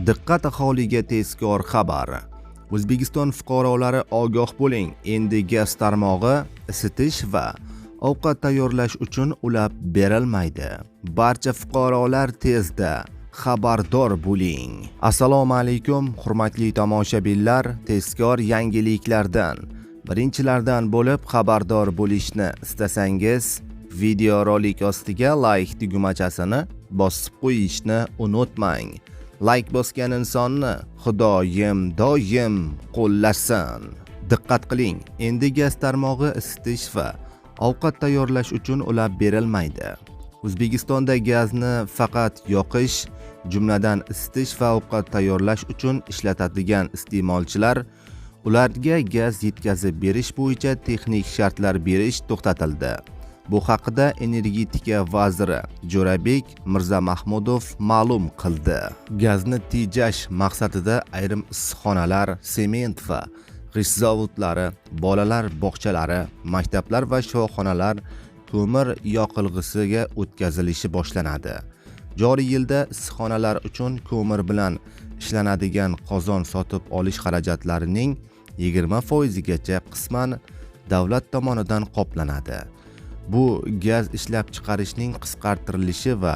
Diqqat, aholiga tezkor xabar! O'zbekiston fuqarolari, ogoh bo'ling! Endi gaz tarmog'i isitish va ovqat tayyorlash uchun ulab berilmaydi. Barcha fuqarolar, tezda xabardor bo'ling. Assalomu alaykum, hurmatli tomoshabinlar! Tezkor yangiliklardan birinchilardan bo'lib xabardor bo'lishni istasangiz, videorolik ostiga layk tugmachasini bosib qo'yishni unutmang. Layk bosgan insonni Xudoyim doim qo'llasin. Diqqat qiling, endi gaz tarmog'i isitish va ovqat tayyorlash uchun ulab berilmaydi. O'zbekistonda gazni faqat yoqish, jumladan isitish va ovqat tayyorlash uchun ishlatadigan iste'molchilar, ularga gaz yetkazib berish bo'yicha texnik shartlar berish to'xtatildi. Bu haqida energetika vaziri Jo'rabek Mirzamahmudov ma'lum qildi. Gazni tejash maqsadida ayrim issiqxonalar, sement va g'isht zavodlari, bolalar bog'chalari, maktablar va shifoxonalar ko'mir yoqilg'isiga o'tkazilishi boshlanadi. Joriy yilda issiqxonalar uchun ko'mir bilan ishlanadigan qozon sotib olish xarajatlarining 20 foizigacha qisman davlat tomonidan qoplanadi. Bu gaz ishlab chiqarishning qisqartirilishi va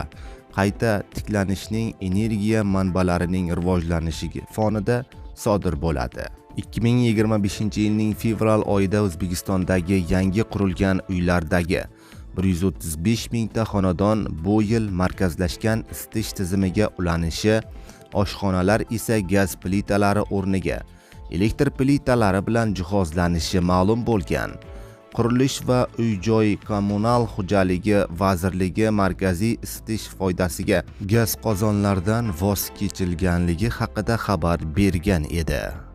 qayta tiklanishning energiya manbalarining rivojlanishiga fonida sodir bo'ladi. 2025 yilning fevral oyida O'zbekistondagi yangi qurilgan uylardagi 135 mingta xonadon bu yil markazlashgan isitish tizimiga ulanishi, oshxonalar esa gaz plitalari o'rniga elektr plitalari bilan jihozlanishi ma'lum bo'lgan. Qurilish va uy-joy kommunal xo'jaligi vazirligi markaziy isitish foydasiga gaz qozonlardan voz kechilganligi haqida xabar bergan edi.